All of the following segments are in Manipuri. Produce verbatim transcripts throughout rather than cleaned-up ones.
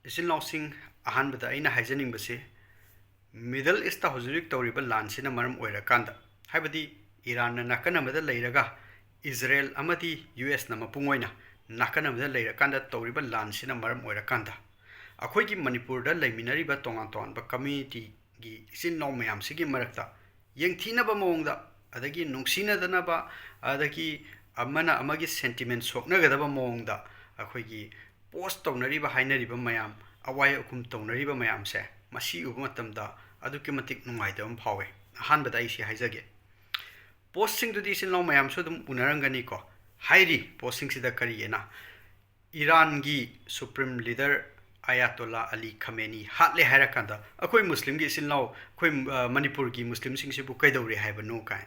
ꯏꯆꯤꯜ ꯏꯅꯥꯎꯁꯤꯡ, ꯑꯍꯥꯟꯕꯗ ꯑꯩꯅ ꯍꯥꯏꯖꯅꯤꯡꯕꯁꯤ, ꯃꯤꯗꯜ ꯏꯁꯇ ꯍꯧꯖꯤꯛ ꯍꯧꯖꯤꯛ ꯇꯧꯔꯤꯕ ꯂꯥꯟꯁꯤꯅ ꯃꯔꯝ ꯑꯣꯏꯔꯀꯥꯟꯗ, ꯍꯥꯏꯕꯗꯤ ꯏꯔꯥꯟꯅ ꯅꯥꯀꯟ ꯑꯃꯗ ꯂꯩꯔꯒ ꯏꯖꯔꯦꯜ ꯑꯃꯗꯤ ꯌꯨ ꯑꯦꯁꯅ ꯃꯄꯨꯡ ꯑꯣꯏꯅ ꯅꯥꯀꯟ ꯑꯃꯗ ꯂꯩꯔꯀꯥꯟꯗ ꯇꯧꯔꯤꯕ ꯂꯥꯟꯁꯤꯅ ꯃꯔꯝ ꯑꯣꯏꯔꯀꯥꯟꯗ, ꯑꯩꯈꯣꯏꯒꯤ ꯃꯅꯤꯄꯨꯔꯗ ꯂꯩꯃꯤꯟꯅꯔꯤꯕ ꯇꯣꯉꯥꯟ ꯇꯣꯉꯥꯟꯕ ꯀꯝꯃ꯭ꯌꯨꯅꯤꯇꯤꯒꯤ ꯏꯆꯤꯜ ꯏꯅꯥꯎ ꯃꯌꯥꯝꯁꯤꯒꯤ ꯃꯔꯛꯇ ꯌꯦꯡꯊꯤꯅꯕ ꯃꯑꯣꯡꯗ, ꯑꯗꯒꯤ ꯅꯨꯡꯁꯤꯅꯗꯅꯕ, ꯑꯗꯒꯤ ꯑꯃꯅ ꯑꯃꯒꯤ ꯁꯦꯟꯇꯤꯃꯦꯟ ꯁꯣꯛꯅꯒꯗꯕ ꯃꯑꯣꯡꯗ ꯑꯩꯈꯣꯏꯒꯤ ꯄꯣꯁ ꯇꯧꯅꯔꯤꯕ, ꯍꯥꯏꯅꯔꯤꯕ ꯃꯌꯥꯝ, ꯑꯋꯥꯏ ꯑꯈꯨꯝ ꯇꯧꯅꯔꯤꯕ ꯃꯌꯥꯝꯁꯦ, ꯃꯁꯤ ꯎꯕ ꯃꯇꯝꯗ ꯑꯗꯨꯛꯀꯤ ꯃꯇꯤꯛ ꯅꯨꯡꯉꯥꯏꯇꯕ ꯑꯃ ꯐꯥꯎꯋꯦ꯫ ꯑꯍꯥꯟꯕꯗ ꯑꯩ ꯁꯤ ꯍꯥꯏꯖꯒꯦ꯫ ꯄꯣꯁꯁꯤꯡꯗꯨꯗꯤ ꯏꯆꯤꯜ ꯏꯅꯥꯎ ꯃꯌꯥꯝꯁꯨ ꯑꯗꯨꯝ ꯎꯅꯔꯝꯒꯅꯤꯀꯣ꯫ ꯍꯥꯏꯔꯤ ꯄꯣꯁꯁꯤꯡꯁꯤꯗ ꯀꯔꯤꯑꯅ, ꯏꯔꯥꯟꯒꯤ ꯁꯨꯄ꯭ꯔꯤꯝ ꯂꯤꯗꯔ ꯑꯌꯥꯇꯣꯂꯥ ꯑꯂꯤ ꯈꯃꯦꯅꯤ ꯍꯥꯠꯂꯦ ꯍꯥꯏꯔꯀꯥꯟꯗ, ꯑꯩꯈꯣꯏ ꯃꯨꯁꯂꯤꯝꯒꯤ ꯏꯆꯤꯜ ꯏꯅꯥꯎ, ꯑꯩꯈꯣꯏ, ꯑ, ꯃꯅꯤꯄꯨꯔꯒꯤ ꯃꯨꯁꯂꯤꯝꯁꯤꯡꯁꯤꯕꯨ ꯀꯩꯗꯧꯔꯦ ꯍꯥꯏꯕꯅꯣ ꯀꯥꯏꯅ꯫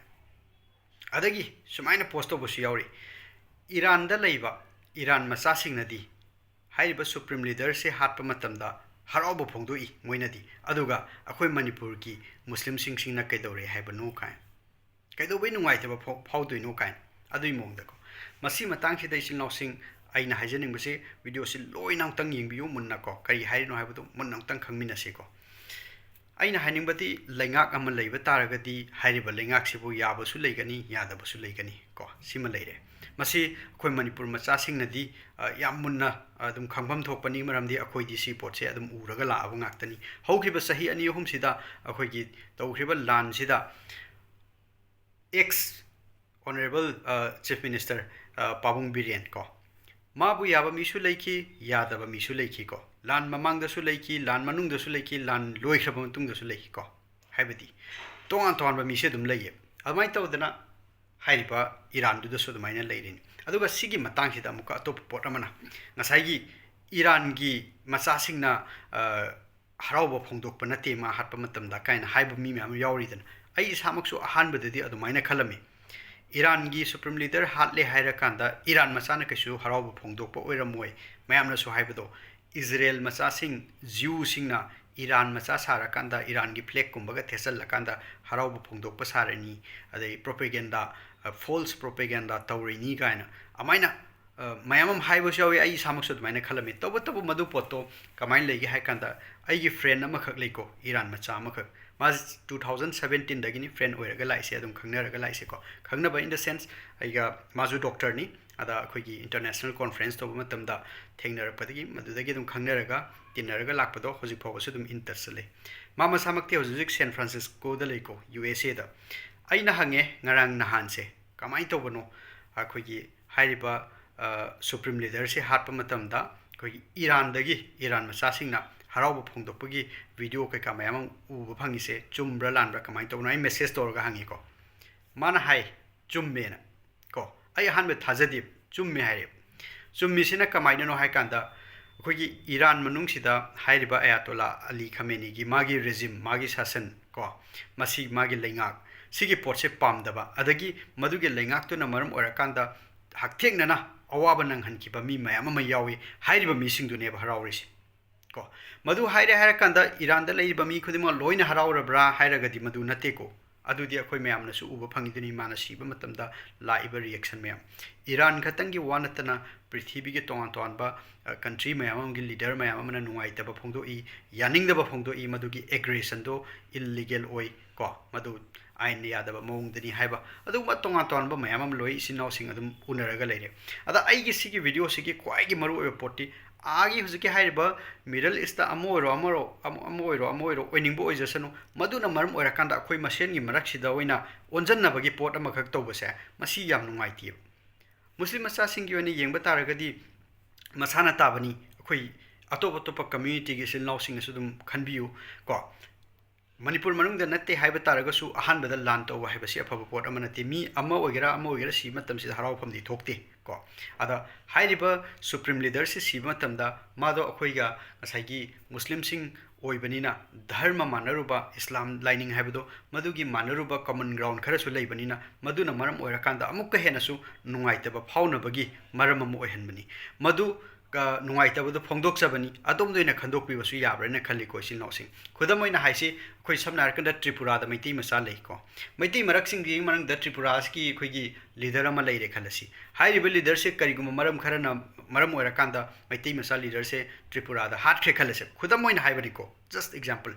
ꯑꯗꯒꯤ ꯁꯨꯃꯥꯏꯅ ꯄꯣꯁ ꯇꯧꯕꯁꯨ ꯌꯥꯎꯔꯤ, "ꯏꯔꯥꯟꯗ ꯂꯩꯕ ꯏꯔꯥꯟ ꯃꯆꯥꯁꯤꯡꯅꯗꯤ ꯍꯥꯏꯔꯤꯕ ꯁꯨꯄ꯭ꯔꯤꯝ ꯂꯤꯗꯔꯁꯦ ꯍꯥꯠꯄ ꯃꯇꯝꯗ ꯍꯔꯥꯎꯕ ꯐꯣꯡꯗꯣꯛꯏ ꯃꯣꯏꯅꯗꯤ, ꯑꯗꯨꯒ ꯑꯩꯈꯣꯏ ꯃꯅꯤꯄꯨꯔꯒꯤ ꯃꯨꯁꯂꯤꯝꯁꯤꯡꯁꯤꯅ ꯀꯩꯗꯧꯔꯦ ꯍꯥꯏꯕꯅꯣ?" ꯀꯥꯏꯅ꯫ ꯀꯩꯗꯧꯕꯩ ꯅꯨꯡꯉꯥꯏꯇꯕ ꯐꯥꯎ-, ꯐꯥꯎꯗꯣꯏꯅꯣ ꯀꯥꯏꯅ, ꯑꯗꯨꯒꯤ ꯃꯑꯣꯡꯗꯀꯣ꯫ ꯃꯁꯤ ꯃꯇꯥꯡꯁꯤꯗ ꯏꯆꯤꯜ ꯏꯅꯥꯎꯁꯤꯡ, ꯑꯩꯅ ꯍꯥꯏꯖꯅꯤꯡꯕꯁꯤ, ꯚꯤꯗꯤꯑꯣꯁꯤ ꯂꯣꯏꯅ ꯑꯃꯨꯛꯇꯪ ꯌꯦꯡꯕꯤꯌꯨ ꯃꯨꯟꯅꯀꯣ, ꯀꯔꯤ ꯍꯥꯏꯔꯤꯅꯣ ꯍꯥꯏꯕꯗꯨ ꯃꯨꯟꯅ ꯑꯃꯨꯛꯇꯪ ꯈꯪꯃꯤꯟꯅꯁꯤꯀꯣ꯫ ꯑꯩꯅ ꯍꯥꯏꯅꯤꯡꯕꯗꯤ, ꯂꯩꯉꯥꯛ ꯑꯃ ꯂꯩꯕ ꯇꯥꯔꯒꯗꯤ ꯍꯥꯏꯔꯤꯕ ꯂꯩꯉꯥꯛꯁꯤꯕꯨ ꯌꯥꯕꯁꯨ ꯂꯩꯒꯅꯤ, ꯌꯥꯗꯕꯁꯨ ꯂꯩꯒꯅꯤ ꯀꯣ, ꯁꯤꯃ ꯂꯩꯔꯦ꯫ ꯃꯁꯤ ꯑꯩꯈꯣꯏ ꯃꯅꯤꯄꯨꯔ ꯃꯆꯥꯁꯤꯡꯅꯗꯤ, ꯑ, ꯌꯥꯝ ꯃꯨꯟꯅ ꯑꯗꯨꯝ ꯈꯪꯐꯝ ꯊꯣꯛꯄꯅꯤ, ꯃꯔꯝꯗꯤ ꯑꯩꯈꯣꯏꯗꯤ ꯁꯤ ꯄꯣꯠꯁꯦ ꯑꯗꯨꯝ ꯎꯔꯒ ꯂꯥꯛꯑꯕ ꯉꯥꯛꯇꯅꯤ꯫ ꯍꯧꯈꯤꯕ ꯆꯍꯤ ꯑꯅꯤ ꯑꯍꯨꯝꯁꯤꯗ ꯑꯩꯈꯣꯏꯒꯤ ꯇꯧꯈ꯭ꯔꯤꯕ ꯂꯥꯟꯁꯤꯗ ex honourable, ꯑ, Chief Minister, ꯑ, ꯄꯥꯕꯨꯡ ꯕꯤꯔꯦꯟ ꯀꯣ, ꯃꯥꯕꯨ ꯌꯥꯕ ꯃꯤꯁꯨ ꯂꯩꯈꯤ, ꯌꯥꯗꯕ ꯃꯤꯁꯨ ꯂꯩꯈꯤ ꯀꯣ꯫ ꯂꯥꯟ ꯃꯃꯥꯡꯗꯁꯨ ꯂꯩꯈꯤ, ꯂꯥꯟ ꯃꯅꯨꯡꯗꯁꯨ ꯂꯩꯈꯤ, ꯂꯥꯟ ꯂꯣꯏꯈ꯭ꯔꯕ ꯃꯇꯨꯡꯗꯁꯨ ꯂꯩꯈꯤ ꯀꯣ꯫ ꯍꯥꯏꯕꯗꯤ ꯇꯣꯉꯥꯟ ꯇꯣꯉꯥꯟꯕ ꯃꯤꯁꯦ ꯑꯗꯨꯝ ꯂꯩꯌꯦ꯫ ꯑꯗꯨꯃꯥꯏꯅ ꯇꯧꯗꯅ ꯍꯥꯏꯔꯤꯕ ꯏꯔꯥꯟꯗꯨꯗꯁꯨ ꯑꯗꯨꯃꯥꯏꯅ ꯂꯩꯔꯤꯅꯤ꯫ ꯑꯗꯨꯒ ꯁꯤꯒꯤ ꯃꯇꯥꯡꯁꯤꯗ ꯑꯃꯨꯛꯀ ꯑꯇꯣꯞꯄ ꯄꯣꯠ ꯑꯃꯅ, ꯉꯁꯥꯏꯒꯤ ꯏꯔꯥꯟꯒꯤ ꯃꯆꯥꯁꯤꯡꯅ, ꯑ, ꯍꯔꯥꯎꯕ ꯐꯣꯡꯗꯣꯛꯄ ꯅꯠꯇꯦ ꯃꯥ ꯍꯥꯠꯄ ꯃꯇꯝꯗ ꯀꯥꯏꯅ ꯍꯥꯏꯕ ꯃꯤ ꯃꯌꯥꯝ ꯑꯃ ꯌꯥꯎꯔꯤꯗꯅ꯫ ꯑꯩ ꯏꯁꯥꯃꯛꯁꯨ ꯑꯍꯥꯟꯕꯗꯗꯤ ꯑꯗꯨꯃꯥꯏꯅ ꯈꯜꯂꯝꯃꯤ꯫ ꯏꯔꯥꯟꯒꯤ ꯁꯨꯄ꯭ꯔꯤꯝ ꯂꯤꯗꯔ ꯍꯥꯠꯂꯦ ꯍꯥꯏꯔꯀꯥꯟꯗ ꯏꯔꯥꯟ ꯃꯆꯥꯅ ꯀꯩꯁꯨ ꯍꯔꯥꯎꯕ ꯐꯣꯡꯗꯣꯛꯄ ꯑꯣꯏꯔꯝꯃꯣꯏ꯫ ꯃꯌꯥꯝꯅꯁꯨ ꯍꯥꯏꯕꯗꯣ, ꯏꯖꯔꯦꯜ ꯃꯆꯥꯁꯤꯡ, ꯖ꯭ꯌꯨꯁꯤꯡꯅ ꯏꯔꯥꯟ ꯃꯆꯥ ꯁꯥꯔꯀꯥꯟꯗ, ꯏꯔꯥꯟꯒꯤ ꯐ꯭ꯂꯦꯒꯀꯨꯝꯕꯒ ꯊꯦꯠꯆꯜꯂꯀꯥꯟꯗ ꯍꯔꯥꯎꯕ ꯐꯣꯡꯗꯣꯛꯄ ꯁꯥꯔꯅꯤ, ꯑꯗꯩ ꯄ꯭ꯔꯣꯄꯦꯒꯦꯟꯗꯥ, ꯑ, ꯐꯣꯜꯁ ꯄ꯭ꯔꯣꯄꯦꯒꯦꯟꯗꯥ ꯇꯧꯔꯤꯅꯤ ꯀꯥꯏꯅ ꯑꯗꯨꯃꯥꯏꯅ ꯑ, ꯃꯌꯥꯝ ꯑꯃ ꯍꯥꯏꯕꯁꯨ ꯌꯥꯎꯏ꯫ ꯑꯩ ꯏꯁꯥꯃꯛꯁꯨ ꯑꯗꯨꯃꯥꯏꯅ ꯈꯜꯂꯝꯃꯤ꯫ ꯇꯧꯕꯇꯕꯨ ꯃꯗꯨ ꯄꯣꯠꯇꯣ ꯀꯃꯥꯏꯅ ꯂꯩꯒꯦ ꯍꯥꯏ ꯀꯥꯟꯗ, ꯑꯩꯒꯤ friend ꯑꯃꯈꯛ ꯂꯩꯀꯣ, ꯏꯔꯥꯟ ꯃꯆꯥ ꯑꯃꯈꯛ꯫ ꯃꯥꯁꯦ two thousand seventeenꯗꯒꯤꯅꯤ friend ꯑꯣꯏꯔꯒ ꯂꯥꯛꯏꯁꯦ, ꯑꯗꯨꯝ ꯈꯪꯅꯔꯒ ꯂꯥꯛꯏꯁꯦꯀꯣ꯫ ꯈꯪꯅꯕ in the sense, ꯑꯩꯒ, ꯃꯥꯁꯨ doctorꯅꯤ꯫ ꯑꯗ ꯑꯩꯈꯣꯏꯒꯤ international conference ꯇꯧꯕ ꯃꯇꯝꯗ ꯊꯦꯡꯅꯔꯛꯄꯗꯒꯤ, ꯃꯗꯨꯗꯒꯤ ꯑꯗꯨꯝ ꯈꯪꯅꯔꯒ ꯇꯤꯟꯅꯔꯒ ꯂꯥꯛꯄꯗꯣ ꯍꯧꯖꯤꯛ ꯐꯥꯎꯕꯁꯨ ꯑꯗꯨꯝ in touchꯇ ꯂꯩ꯫ ꯃꯥ ꯃꯁꯥꯃꯛꯇꯤ ꯍꯧꯖꯤꯛ ꯍꯧꯖꯤꯛ San Franciscoꯗ ꯂꯩꯀꯣ, USAꯗ꯫ ꯑꯩꯅ ꯍꯪꯉꯦ ꯉꯔꯥꯡ ꯅꯍꯥꯟꯁꯦ, ꯀꯃꯥꯏꯅ ꯇꯧꯕꯅꯣ ꯑꯩꯈꯣꯏꯒꯤ ꯍꯥꯏꯔꯤꯕ, ꯑ, Supreme Leaderꯁꯦ ꯍꯥꯠꯄ ꯃꯇꯝꯗ ꯑꯩꯈꯣꯏꯒꯤ ꯏꯔꯥꯟꯗꯒꯤ, ꯏꯔꯥꯟ ꯃꯆꯥꯁꯤꯡꯅ ꯍꯔꯥꯎꯕ ꯐꯣꯡꯗꯣꯛꯄꯒꯤ video ꯀꯩꯀꯥ ꯃꯌꯥꯝ ꯑꯃ ꯎꯕ ꯐꯪꯉꯤꯁꯦ ꯆꯨꯝꯕ꯭ꯔꯥ ꯂꯥꯟꯕ꯭ꯔꯥ, ꯀꯃꯥꯏꯅ ꯇꯧꯕꯅꯣ? ꯑꯩ message ꯇꯧꯔꯒ ꯍꯪꯉꯤꯀꯣ꯫ ꯃꯥꯅ ꯍꯥꯏ, "ꯆꯨꯝꯃꯦꯅ"꯫ ꯀꯣ, ꯑꯩ ꯑꯍꯥꯟꯕ ꯊꯥꯖꯗꯦ, "ꯆꯨꯝꯃꯦ" ꯍꯥꯏꯔꯦ꯫ ꯆꯨꯝꯃꯤꯁꯤꯅ ꯀꯃꯥꯏꯅꯅꯣ ꯍꯥꯏ ꯀꯥꯟꯗ, ꯑꯩꯈꯣꯏꯒꯤ ꯏꯔꯥꯟ ꯃꯅꯨꯡꯁꯤꯗ ꯍꯥꯏꯔꯤꯕ ꯑꯌꯥꯇꯣꯂꯥ ꯑꯂꯤ ꯈꯃꯦꯅꯤꯒꯤ ꯃꯥꯒꯤ regime, ꯃꯥꯒꯤ ꯁꯥꯁꯟ ꯀꯣ, ꯃꯁꯤ ꯃꯥꯒꯤ ꯂꯩꯉꯥꯛ, ꯁꯤꯒꯤ ꯄꯣꯠꯁꯦ ꯄꯥꯝꯗꯕ, ꯑꯗꯒꯤ ꯃꯗꯨꯒꯤ ꯂꯩꯉꯥꯛꯇꯨꯅ ꯃꯔꯝ ꯑꯣꯏꯔꯀꯥꯟꯗ ꯍꯛꯊꯦꯡꯅꯅ ꯑꯋꯥꯕ ꯅꯪꯍꯟꯈꯤꯕ ꯃꯤ ꯃꯌꯥꯝ ꯑꯃ ꯌꯥꯎꯏ꯫ ꯍꯥꯏꯔꯤꯕ ꯃꯤꯁꯤꯡꯗꯨꯅꯦꯕ ꯍꯔꯥꯎꯔꯤꯁꯦ꯫ ꯀꯣ, ꯃꯗꯨ ꯍꯥꯏꯔꯦ ꯍꯥꯏꯔꯀꯥꯟꯗ ꯏꯔꯥꯟꯗ ꯂꯩꯔꯤꯕ ꯃꯤ ꯈꯨꯗꯤꯡꯃꯛ ꯂꯣꯏꯅ ꯍꯔꯥꯎꯔꯕ꯭ꯔꯥ ꯍꯥꯏꯔꯒꯗꯤ ꯃꯗꯨ ꯅꯠꯇꯦꯀꯣ꯫ ꯑꯗꯨꯗꯤ ꯑꯩꯈꯣꯏ ꯃꯌꯥꯝꯅꯁꯨ ꯎꯕ ꯐꯪꯉꯤꯗꯨꯅꯤ, ꯃꯥꯅ ꯁꯤꯕ ꯃꯇꯝꯗ ꯂꯥꯛꯏꯕ reaction ꯃꯌꯥꯝ꯫ ꯏꯔꯥꯟ ꯈꯛꯇꯪꯒꯤ ꯋꯥ ꯅꯠꯇꯅ ꯄ꯭ꯔꯤꯊꯤꯕꯤꯒꯤ ꯇꯣꯉꯥꯟ ꯇꯣꯉꯥꯟꯕ, ꯑ, country ꯃꯌꯥꯝ ꯑꯃꯒꯤ leader ꯃꯌꯥꯝ ꯑꯃꯅ ꯅꯨꯡꯉꯥꯏꯇꯕ ꯐꯣꯡꯗꯣꯛꯏ, ꯌꯥꯅꯤꯡꯗꯕ ꯐꯣꯡꯗꯣꯛꯏ, ꯃꯗꯨꯒꯤ aggressionꯗꯣ illegal ꯑꯣꯏ ꯀꯣ, ꯃꯗꯨ ꯑꯥꯏꯟꯅ ꯌꯥꯗꯕ ꯃꯑꯣꯡꯗꯅꯤ ꯍꯥꯏꯕ, ꯑꯗꯨꯒꯨꯝꯕ ꯇꯣꯉꯥꯟ ꯇꯣꯉꯥꯟꯕ ꯃꯌꯥꯝ ꯑꯃ ꯂꯣꯏ ꯏꯆꯤꯟ ꯏꯅꯥꯎꯁꯤꯡ ꯑꯗꯨꯝ ꯎꯅꯔꯒ ꯂꯩꯔꯦ꯫ ꯑꯗ ꯑꯩꯒꯤ ꯁꯤꯒꯤ videoꯁꯤꯒꯤ ꯈ꯭ꯋꯥꯏꯒꯤ ꯃꯔꯨꯑꯣꯏꯕ ꯄꯣꯠꯇꯤ, ꯑꯥꯒꯤ ꯍꯧꯖꯤꯛꯀꯤ ꯍꯥꯏꯔꯤꯕ Middle Eastꯇ ꯑꯃ ꯑꯣꯏꯔꯣ, ꯑꯃ ꯑꯣꯏꯔꯣ, ꯑꯃ, ꯑꯃ ꯑꯣꯏꯔꯣ, ꯑꯃ ꯑꯣꯏꯔꯣ, ꯑꯣꯏꯅꯤꯡꯕ ꯑꯣꯏꯖꯁꯅꯨ, ꯃꯗꯨꯅ ꯃꯔꯝ ꯑꯣꯏꯔꯀꯥꯟꯗ ꯑꯩꯈꯣꯏ ꯃꯁꯦꯟꯒꯤ ꯃꯔꯛꯁꯤꯗ ꯑꯣꯏꯅ ꯑꯣꯟꯖꯟꯅꯕꯒꯤ ꯄꯣꯠ ꯑꯃꯈꯛ ꯇꯧꯕꯁꯦ, ꯃꯁꯤ ꯌꯥꯝ ꯅꯨꯡꯉꯥꯏꯇꯦꯕ꯫ ꯃꯨꯁꯂꯤꯝ ꯃꯆꯥꯁꯤꯡꯒꯤ ꯑꯣꯏꯅ ꯌꯦꯡꯕ ꯇꯥꯔꯒꯗꯤ ꯃꯁꯥꯅ ꯇꯥꯕꯅꯤ, ꯑꯩꯈꯣꯏ ꯑꯇꯣꯞ ꯑꯇꯣꯞꯄ communityꯒꯤ ꯏꯆꯤꯜ ꯏꯅꯥꯎꯁꯤꯡꯅꯁꯨ ꯑꯗꯨꯝ ꯈꯟꯕꯤꯌꯨ ꯀꯣ꯫ ꯃꯅꯤꯄꯨꯔ ꯃꯅꯨꯡꯗ ꯅꯠꯇꯦ ꯍꯥꯏꯕ ꯇꯥꯔꯒꯁꯨ, ꯑꯍꯥꯟꯕꯗ ꯂꯥꯟ ꯇꯧꯕ ꯍꯥꯏꯕꯁꯤ ꯑꯐꯕ ꯄꯣꯠ ꯑꯃ ꯅꯠꯇꯦ꯫ ꯃꯤ ꯑꯃ ꯑꯣꯏꯒꯦꯔꯥ, ꯑꯃ ꯑꯣꯏꯒꯦꯔꯥ, ꯁꯤꯕ ꯃꯇꯝꯁꯤꯗ ꯍꯔꯥꯎꯐꯝꯗꯤ ꯊꯣꯛꯇꯦ ꯀꯣ꯫ ꯑꯗ ꯍꯥꯏꯔꯤꯕ Supreme Leaderꯁꯤ ꯁꯤꯕ ꯃꯇꯝꯗ, ꯃꯥꯗꯣ ꯑꯩꯈꯣꯏꯒ ꯉꯁꯥꯏꯒꯤ ꯃꯨꯁꯂꯤꯝꯁꯤꯡ ꯑꯣꯏꯕꯅꯤꯅ, ꯙꯔꯃ ꯃꯥꯟꯅꯔꯨꯕ, ꯏꯁꯂꯥꯝ ꯂꯥꯏꯅꯤꯡ ꯍꯥꯏꯕꯗꯣ, ꯃꯗꯨꯒꯤ ꯃꯥꯟꯅꯔꯨꯕ common ground ꯈꯔꯁꯨ ꯂꯩꯕꯅꯤꯅ, ꯃꯗꯨꯅ ꯃꯔꯝ ꯑꯣꯏꯔꯀꯥꯟꯗ ꯑꯃꯨꯛꯀ ꯍꯦꯟꯅꯁꯨ ꯅꯨꯡꯉꯥꯏꯇꯕ ꯐꯥꯎꯅꯕꯒꯤ ꯃꯔꯝ ꯑꯃ ꯑꯣꯏꯍꯟꯕꯅꯤ꯫ ꯃꯗꯨ ꯅꯨꯡꯉꯥꯏꯇꯕꯗꯣ ꯐꯣꯡꯗꯣꯛꯆꯕꯅꯤ꯫ ꯑꯗꯣꯝꯗ ꯑꯣꯏꯅ ꯈꯟꯗꯣꯛꯄꯤꯕꯁꯨ ꯌꯥꯕ꯭ꯔꯥꯅ ꯈꯜꯂꯤꯀꯣ, ꯏꯆꯤꯜ ꯏꯅꯥꯎꯁꯤꯡ꯫ ꯈꯨꯗꯝ ꯑꯣꯏꯅ ꯍꯥꯏꯁꯤ, ꯑꯩꯈꯣꯏ ꯁꯝꯅ ꯍꯥꯏꯔꯀꯥꯟꯗ ꯇ꯭ꯔꯤꯄꯨꯔꯥꯗ ꯃꯩꯇꯩ ꯃꯆꯥ ꯂꯩꯀꯣ꯫ ꯃꯩꯇꯩ ꯃꯔꯛꯁꯤꯡꯒꯤ ꯃꯅꯨꯡꯗ ꯇ꯭ꯔꯤꯄꯨꯔꯥꯁꯤꯒꯤ ꯑꯩꯈꯣꯏꯒꯤ ꯂꯤꯗꯔ ꯑꯃ ꯂꯩꯔꯦ ꯈꯜꯂꯁꯤ꯫ ꯍꯥꯏꯔꯤꯕ ꯂꯤꯗꯔꯁꯦ ꯀꯔꯤꯒꯨꯝꯕ ꯃꯔꯝ ꯈꯔꯅ, ꯃꯔꯝ ꯑꯣꯏꯔꯀꯥꯟꯗ ꯃꯩꯇꯩ ꯃꯆꯥ ꯂꯤꯗꯔꯁꯦ ꯇ꯭ꯔꯤꯄꯨꯔꯥꯗ ꯍꯥꯠꯈ꯭ꯔꯦ ꯈꯜꯂꯁꯦ, ꯈꯨꯗꯝ ꯑꯣꯏꯅ ꯍꯥꯏꯕꯅꯤꯀꯣ, just example꯫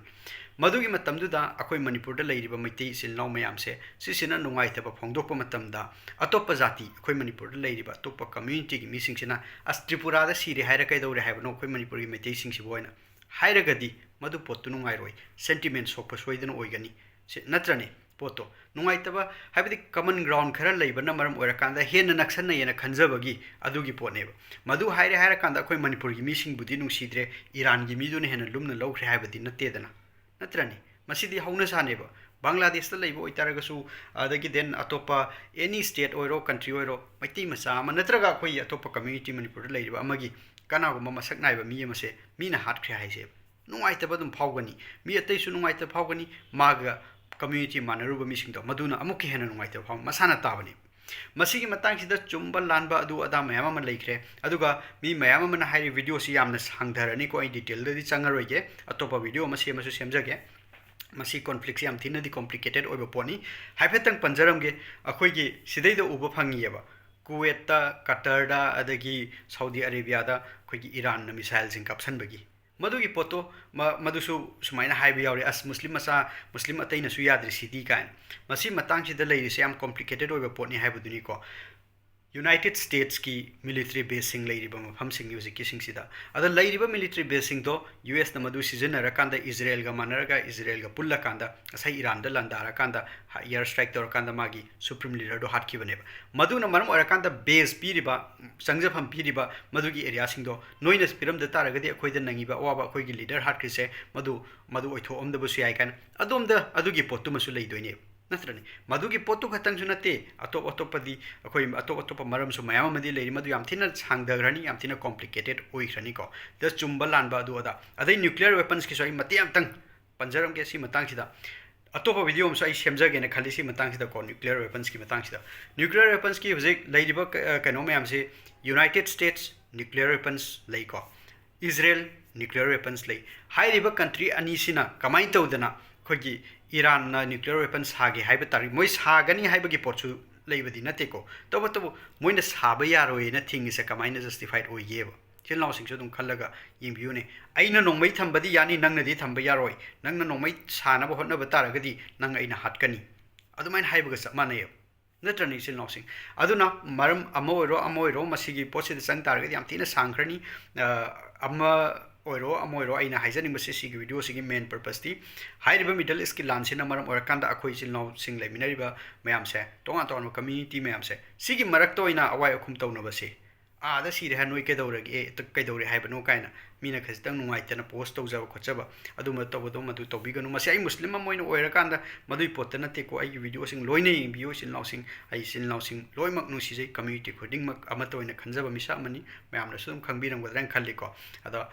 ꯃꯗꯨꯒꯤ ꯃꯇꯝꯗꯨꯗ ꯑꯩꯈꯣꯏ ꯃꯅꯤꯄꯨꯔꯗ ꯂꯩꯔꯤꯕ ꯃꯩꯇꯩ ꯏꯆꯤꯜ ꯏꯅꯥꯎ ꯃꯌꯥꯝꯁꯦ, ꯁꯤꯁꯤꯅ ꯅꯨꯡꯉꯥꯏꯇꯕ ꯐꯣꯡꯗꯣꯛꯄ ꯃꯇꯝꯗ, ꯑꯇꯣꯞꯄ ꯖꯥꯇꯤ, ꯑꯩꯈꯣꯏ ꯃꯅꯤꯄꯨꯔꯗ ꯂꯩꯔꯤꯕ ꯑꯇꯣꯞꯄ ꯀꯝꯃ꯭ꯌꯨꯅꯤꯇꯤꯒꯤ ꯃꯤꯁꯤꯡꯁꯤꯅ, "ꯑꯁ, ꯇ꯭ꯔꯤꯄꯨꯔꯥꯗ ꯁꯤꯔꯦ ꯍꯥꯏꯔ ꯀꯩꯗꯧꯔꯦ ꯍꯥꯏꯕꯅꯣ ꯑꯩꯈꯣꯏ ꯃꯅꯤꯄꯨꯔꯒꯤ ꯃꯩꯇꯩꯁꯤꯡꯁꯤꯕꯨ?" ꯍꯥꯏꯅ ꯍꯥꯏꯔꯒꯗꯤ, ꯃꯗꯨ ꯄꯣꯠꯇꯨ ꯅꯨꯡꯉꯥꯏꯔꯣꯏ, ꯁꯦꯟꯇꯤꯃꯦꯟ ꯁꯣꯛꯄ ꯁꯣꯏꯗꯅ ꯑꯣꯏꯒꯅꯤ꯫ ꯁꯤ ꯅꯠꯇ꯭ꯔꯅꯦ? ꯄꯣꯠꯇꯣ ꯅꯨꯡꯉꯥꯏꯇꯕ ꯍꯥꯏꯕꯗꯤ ꯀꯃꯟ ꯒ꯭ꯔꯥꯎꯟ ꯈꯔ ꯂꯩꯕꯅ ꯃꯔꯝ ꯑꯣꯏꯔꯀꯥꯟꯗ ꯍꯦꯟꯅ ꯅꯛꯁꯟꯅꯩꯌꯦꯅ ꯈꯟꯖꯕꯒꯤ ꯑꯗꯨꯒꯤ ꯄꯣꯠꯅꯦꯕ꯫ ꯃꯗꯨ ꯍꯥꯏꯔꯦ ꯍꯥꯏꯔꯀꯥꯟꯗ ꯑꯩꯈꯣꯏ ꯃꯅꯤꯄꯨꯔꯒꯤ ꯃꯤꯁꯤꯡꯕꯨꯗꯤ ꯅꯨꯡꯁꯤꯗ꯭ꯔꯦ, ꯏꯔꯥꯟꯒꯤ ꯃꯤꯗꯨꯅ ꯍꯦꯟꯅ ꯂꯨꯝꯅ ꯂꯧꯈ꯭ꯔꯦ ꯍꯥꯏꯕꯗꯤ ꯅꯠꯇꯦꯗꯅ, ꯅꯠꯇ꯭ꯔꯅꯦ? ꯃꯁꯤꯗꯤ ꯍꯧꯅ ꯁꯥꯅꯦꯕ꯫ ꯕꯪꯒ꯭ꯂꯥꯗꯦꯁꯇ ꯂꯩꯕ ꯑꯣꯏꯇꯥꯔꯒꯁꯨ, ꯑꯗꯒꯤ then ꯑꯇꯣꯞꯄ any state ꯑꯣꯏꯔꯣ, country ꯑꯣꯏꯔꯣ, ꯃꯩꯇꯩ ꯃꯆꯥ ꯑꯃ ꯅꯠꯇ꯭ꯔꯒ ꯑꯩꯈꯣꯏꯒꯤ ꯑꯇꯣꯞꯄ community ꯃꯅꯤꯄꯨꯔꯗ ꯂꯩꯔꯤꯕ ꯑꯃꯒꯤ ꯀꯅꯥꯒꯨꯝꯕ ꯃꯁꯛ ꯅꯥꯏꯕ ꯃꯤ ꯑꯃꯁꯦ ꯃꯤꯅ ꯍꯥꯠꯈ꯭ꯔꯦ ꯍꯥꯏꯁꯦꯕ, ꯅꯨꯡꯉꯥꯏꯇꯕ ꯑꯗꯨꯝ ꯐꯥꯎꯒꯅꯤ꯫ ꯃꯤ ꯑꯇꯩꯁꯨ ꯅꯨꯡꯉꯥꯏꯇꯕ ꯐꯥꯎꯒꯅꯤ, ꯃꯥꯒ community ꯃꯥꯟꯅꯔꯨꯕ ꯃꯤꯁꯤꯡꯗꯣ, ꯃꯗꯨꯅ ꯑꯃꯨꯛꯀ ꯍꯦꯟꯅ ꯅꯨꯡꯉꯥꯏꯇꯕ ꯐꯥꯎ ꯃꯁꯥꯅ ꯇꯥꯕꯅꯦ꯫ ꯃꯁꯤꯒꯤ ꯃꯇꯥꯡꯁꯤꯗ ꯆꯨꯝꯕ ꯂꯥꯟꯕ ꯑꯗꯨ ꯑꯗꯥ ꯃꯌꯥꯝ ꯑꯃ ꯂꯩꯈ꯭ꯔꯦ꯫ ꯑꯗꯨꯒ ꯃꯤ ꯃꯌꯥꯝ ꯑꯃꯅ ꯍꯥꯏꯔꯤ, ꯚꯤꯗꯤꯑꯣꯁꯤ ꯌꯥꯝꯅ ꯁꯥꯡꯊꯔꯅꯤꯀꯣ, ꯑꯩ detailꯗꯗꯤ ꯆꯪꯉꯔꯣꯏꯒꯦ, ꯑꯇꯣꯞꯄ ꯚꯤꯗꯤꯑꯣ ꯑꯃ ꯁꯦꯝꯃꯁꯨ ꯁꯦꯝꯖꯒꯦ꯫ ꯃꯁꯤ conflictꯁꯤ ꯌꯥꯝ ꯊꯤꯅꯗꯤ complicated ꯑꯣꯏꯕ ꯄꯣꯠꯅꯤ꯫ ꯍꯥꯏꯐꯦꯠꯇꯪ ꯄꯟꯖꯔꯝꯒꯦ꯫ ꯑꯩꯈꯣꯏꯒꯤ ꯁꯤꯗꯩꯗ ꯎꯕ ꯐꯪꯉꯤꯑꯕ, ꯀꯨꯋꯦꯠꯇ, ꯀꯇꯔꯗ, ꯑꯗꯒꯤ ꯁꯥꯎꯗꯤ ꯑꯔꯦꯕꯤꯌꯥꯗ ꯑꯩꯈꯣꯏꯒꯤ ꯏꯔꯥꯟꯅ missileꯁꯤꯡ ꯀꯥꯞꯁꯟꯕꯒꯤ꯫ ꯃꯗꯨꯒꯤ ꯄꯣꯠꯇꯣ, ꯃ-, ꯃꯗꯨꯁꯨ ꯁꯨꯃꯥꯏꯅ ꯍꯥꯏꯕ ꯌꯥꯎꯔꯦ, "ꯑꯁ, ꯃꯨꯁꯂꯤꯝ ꯃꯆꯥ, ꯃꯨꯁꯂꯤꯝ ꯑꯇꯩꯅꯁꯨ ꯌꯥꯗ꯭ꯔꯤ ꯁꯤꯗꯤ" ꯀꯥꯏꯅ꯫ ꯃꯁꯤ ꯃꯇꯥꯡꯁꯤꯗ ꯂꯩꯔꯤꯁꯦ ꯌꯥꯝ complicated ꯑꯣꯏꯕ ꯄꯣꯠꯅꯤ ꯍꯥꯏꯕꯗꯨꯅꯤꯀꯣ꯫ United Statesꯀꯤ military baseꯁꯤꯡ ꯂꯩꯔꯤꯕ ꯃꯐꯝꯁꯤꯡ ꯍꯧꯖꯤꯛꯀꯤꯁꯤꯡꯁꯤꯗ꯫ ꯑꯗ ꯂꯩꯔꯤꯕ military baseꯁꯤꯡꯗꯣ USꯅ ꯃꯗꯨ ꯁꯤꯖꯤꯟꯅꯔꯀꯥꯟꯗ, ꯏꯖꯔꯦꯜꯒ ꯃꯥꯟꯅꯔꯒ, ꯏꯖꯔꯦꯜꯒ ꯄꯨꯜꯂꯀꯥꯟꯗ, ꯉꯁꯥꯏ ꯏꯔꯥꯟꯗ ꯂꯥꯟꯗꯥꯔꯀꯥꯟꯗ, ꯍ-, air strike ꯇꯧꯔꯀꯥꯟꯗ ꯃꯥꯒꯤ supreme leaderꯗꯣ ꯍꯥꯠꯈꯤꯕꯅꯦꯕ꯫ ꯃꯗꯨꯅ ꯃꯔꯝ ꯑꯣꯏꯔꯀꯥꯟꯗ base ꯄꯤꯔꯤꯕ, ꯆꯪꯖꯐꯝ ꯄꯤꯔꯤꯕ ꯃꯗꯨꯒꯤ areaꯁꯤꯡꯗꯣ, "ꯅꯣꯏꯅ ꯄꯤꯔꯝꯗ ꯇꯥꯔꯒꯗꯤ ꯑꯩꯈꯣꯏꯗ ꯅꯪꯉꯤꯕ ꯑꯋꯥꯕ, ꯑꯩꯈꯣꯏꯒꯤ leader ꯍꯥꯠꯈ꯭ꯔꯤꯁꯦ, ꯃꯗꯨ, ꯃꯗꯨ ꯑꯣꯏꯊꯣꯛꯑꯝꯗꯕꯁꯨ ꯌꯥꯏ" ꯀꯥꯏꯅ ꯑꯗꯣꯝꯗ ꯑꯗꯨꯒꯤ ꯄꯣꯠꯇꯨꯃꯁꯨ ꯂꯩꯗꯣꯏꯅꯦꯕ, ꯅꯠꯇ꯭ꯔꯅꯦ? ꯃꯗꯨꯒꯤ ꯄꯣꯠꯇꯨ ꯈꯛꯇꯪꯁꯨ ꯅꯠꯇꯦ, ꯑꯇꯣꯞ ꯑꯇꯣꯞꯄꯗꯤ, ꯑꯩꯈꯣꯏ ꯑꯇꯣꯞ ꯑꯇꯣꯞꯄ ꯃꯔꯝꯁꯨ ꯃꯌꯥꯝ ꯑꯃꯗꯤ ꯂꯩꯔꯤ, ꯃꯗꯨ ꯌꯥꯝ ꯊꯤꯅ ꯁꯥꯡꯊꯈ꯭ꯔꯅꯤ, ꯌꯥꯝ ꯊꯤꯅ complicated ꯑꯣꯏꯈ꯭ꯔꯅꯤꯀꯣ꯫ ꯗ ꯆꯨꯝꯕ ꯂꯥꯟꯕ ꯑꯗꯨ ꯑꯗꯥ꯫ ꯑꯗꯩ nuclear weaponsꯀꯤꯁꯨ ꯑꯩ ꯃꯇꯦꯛ ꯑꯃꯇꯪ ꯄꯟꯖꯔꯝꯒꯦ ꯁꯤ ꯃꯇꯥꯡꯁꯤꯗ꯫ ꯑꯇꯣꯞꯄ ꯚꯤꯗꯤꯑꯣ ꯑꯃꯁꯨ ꯑꯩ ꯁꯦꯝꯖꯒꯦꯅ ꯈꯜꯂꯤ ꯁꯤ ꯃꯇꯥꯡꯁꯤꯗꯀꯣ, nuclear weaponsꯀꯤ ꯃꯇꯥꯡꯁꯤꯗ꯫ Nuclear weaponsꯀꯤ ꯍꯧꯖꯤꯛ ꯂꯩꯔꯤꯕ ꯀ-, ꯑ, ꯀꯩꯅꯣ ꯃꯌꯥꯝꯁꯤ, United States, nuclear weapons ꯂꯩꯀꯣ, ꯏꯖꯔꯦꯜ nuclear weapons ꯂꯩ꯫ ꯍꯥꯏꯔꯤꯕ country ꯑꯅꯤꯁꯤꯅ ꯀꯃꯥꯏꯅ ꯇꯧꯗꯅ ꯑꯩꯈꯣꯏꯒꯤ ꯏꯔꯥꯟꯅ nuclear weapons ꯁꯥꯒꯦ ꯍꯥꯏꯕ ꯇꯥꯔꯒꯗꯤ, ꯃꯣꯏ ꯁꯥꯒꯅꯤ ꯍꯥꯏꯕꯒꯤ ꯄꯣꯠꯁꯨ ꯂꯩꯕꯗꯤ ꯅꯠꯇꯦꯀꯣ, ꯇꯧꯕꯇꯕꯨ ꯃꯣꯏꯅ ꯁꯥꯕ ꯌꯥꯔꯣꯏꯅ ꯊꯤꯡꯉꯤꯁꯦ ꯀꯃꯥꯏꯅ justified ꯑꯣꯏꯒꯦꯕ? ꯏꯆꯤꯜ ꯏꯅꯥꯎꯁꯤꯡꯁꯨ ꯑꯗꯨꯝ ꯈꯜꯂꯒ ꯌꯦꯡꯕꯤꯌꯨꯅꯦ꯫ ꯑꯩꯅ ꯅꯣꯡꯃꯩ ꯊꯝꯕꯗꯤ ꯌꯥꯅꯤ, ꯅꯪꯅꯗꯤ ꯊꯝꯕ ꯌꯥꯔꯣꯏ꯫ ꯅꯪꯅ ꯅꯣꯡꯃꯩ ꯁꯥꯅꯕ ꯍꯣꯠꯅꯕ ꯇꯥꯔꯒꯗꯤ ꯅꯪ ꯑꯩꯅ ꯍꯥꯠꯀꯅꯤ꯫ ꯑꯗꯨꯃꯥꯏꯅ ꯍꯥꯏꯕꯒ ꯆꯞ ꯃꯥꯟꯅꯩꯌꯦꯕ꯫ ꯅꯠꯇ꯭ꯔꯅꯦ, ꯏꯆꯤꯜ ꯏꯅꯥꯎꯁꯤꯡ? ꯑꯗꯨꯅ ꯃꯔꯝ ꯑꯃ ꯑꯣꯏꯔꯣ, ꯑꯃ ꯑꯣꯏꯔꯣ, ꯃꯁꯤꯒꯤ ꯄꯣꯠꯁꯤꯗ ꯆꯪ ꯇꯥꯔꯒꯗꯤ ꯌꯥꯝ ꯊꯤꯅ ꯁꯥꯡꯈ꯭ꯔꯅꯤ꯫ ꯑ, ꯑꯃ ꯑꯣꯏꯔꯣ, ꯑꯃ ꯑꯣꯏꯔꯣ, ꯑꯩꯅ ꯍꯥꯏꯖꯅꯤꯡꯕꯁꯤ ꯁꯤꯒꯤ videoꯁꯤꯒꯤ main purposeꯇꯤ, ꯍꯥꯏꯔꯤꯕ Middle Eastꯀꯤ ꯂꯥꯟꯁꯤꯅ ꯃꯔꯝ ꯑꯣꯏꯔꯀꯥꯟꯗ ꯑꯩꯈꯣꯏ ꯏꯆꯤꯜ ꯏꯅꯥꯎꯁꯤꯡ ꯂꯩꯃꯤꯟꯅꯔꯤꯕ ꯃꯌꯥꯝꯁꯦ, ꯇꯣꯉꯥꯟ ꯇꯣꯉꯥꯟꯕ community ꯃꯌꯥꯝꯁꯦ, ꯁꯤꯒꯤ ꯃꯔꯛꯇ ꯑꯣꯏꯅ ꯑꯋꯥꯏ ꯑꯈꯨꯝ ꯇꯧꯅꯕꯁꯦ, "ꯑꯥꯗ ꯁꯤꯔꯦ ꯍꯥꯏ, ꯅꯣꯏ ꯀꯩꯗꯧꯔꯒꯦ, ꯑꯦ, ꯀꯩꯗꯧꯔꯦ ꯍꯥꯏꯕꯅꯣ?" ꯀꯥꯏꯅ ꯃꯤꯅ ꯈꯖꯤꯛꯇꯪ ꯅꯨꯡꯉꯥꯏꯇꯅ post ꯇꯧꯖꯕ ꯈꯣꯠꯆꯕ, ꯑꯗꯨꯝꯕ ꯇꯧꯕꯗꯣ ꯃꯗꯨ ꯇꯧꯕꯤꯒꯅꯨ꯫ ꯃꯁꯤ ꯑꯩ ꯃꯨꯁꯂꯤꯝ ꯑꯃ ꯑꯣꯏꯅ ꯑꯣꯏꯔꯀꯥꯟꯗ ꯃꯗꯨꯒꯤ ꯄꯣꯠꯇ ꯅꯠꯇꯦꯀꯣ꯫ ꯑꯩꯒꯤ videoꯁꯤꯡ ꯂꯣꯏꯅ ꯌꯦꯡꯕꯤꯌꯨ, ꯏꯆꯤꯜ ꯏꯅꯥꯎꯁꯤꯡ꯫ ꯑꯩ ꯏꯆꯤꯜ ꯏꯅꯥꯎꯁꯤꯡ ꯂꯣꯏꯅꯃꯛ ꯅꯨꯡꯁꯤꯖꯩ, community ꯈꯨꯗꯤꯡꯃꯛ ꯑꯃꯠꯇ ꯑꯣꯏꯅ ꯈꯟꯖꯕ ꯃꯤꯁꯛ ꯑꯃꯅꯤ꯫ ꯃꯌꯥꯝꯅꯁꯨ ꯑꯗꯨꯝ ꯈꯪꯕꯤꯔꯝꯒꯗ꯭ꯔꯥ ꯍꯥꯏꯅ ꯈꯜꯂꯤꯀꯣ꯫ ꯑꯗꯣ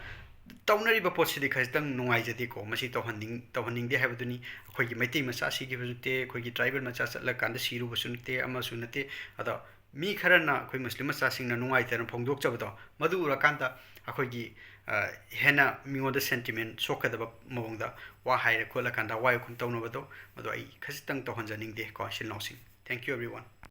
ꯇꯧꯅꯔꯤꯕ ꯄꯣꯠꯁꯤꯗꯤ ꯈꯖꯤꯛꯇꯪ ꯅꯨꯡꯉꯥꯏꯖꯗꯦꯀꯣ꯫ ꯃꯁꯤ ꯇꯧꯍꯟꯅꯤꯡ-, ꯇꯧꯍꯟꯅꯤꯡꯗꯦ ꯍꯥꯏꯕꯗꯨꯅꯤ꯫ ꯑꯩꯈꯣꯏꯒꯤ ꯃꯩꯇꯩ ꯃꯆꯥ ꯁꯤꯈꯤꯕꯁꯨ ꯅꯠꯇꯦ, ꯑꯩꯈꯣꯏꯒꯤ tribal ꯃꯆꯥ ꯆꯠꯂꯀꯥꯟꯗ ꯁꯤꯔꯨꯕꯁꯨ ꯅꯠꯇꯦ, ꯑꯃꯁꯨ ꯅꯠꯇꯦ꯫ ꯑꯗꯣ ꯃꯤ ꯈꯔꯅ ꯑꯩꯈꯣꯏ ꯃꯨꯁꯂꯤꯝ ꯃꯆꯥꯁꯤꯡꯅ ꯅꯨꯡꯉꯥꯏꯇꯅ ꯐꯣꯡꯗꯣꯛꯆꯕꯗꯣ, ꯃꯗꯨ ꯎꯔꯀꯥꯟꯗ ꯑꯩꯈꯣꯏꯒꯤ, ꯑ, ꯍꯦꯟꯅ ꯃꯤꯉꯣꯟꯗ sentiment ꯁꯣꯛꯀꯗꯕ ꯃꯑꯣꯡꯗ ꯋꯥ ꯍꯥꯏꯔ ꯈꯣꯠꯂꯀꯥꯟꯗ ꯋꯥ ꯌꯨꯈꯨꯝ ꯇꯧꯅꯕꯗꯣ, ꯃꯗꯨ ꯑꯩ ꯈꯖꯤꯛꯇꯪ ꯇꯧꯍꯟꯖꯅꯤꯡꯗꯦ ꯀꯣ, ꯏꯆꯤꯜ ꯏꯅꯥꯎꯁꯤꯡ꯫ Thank you everyone.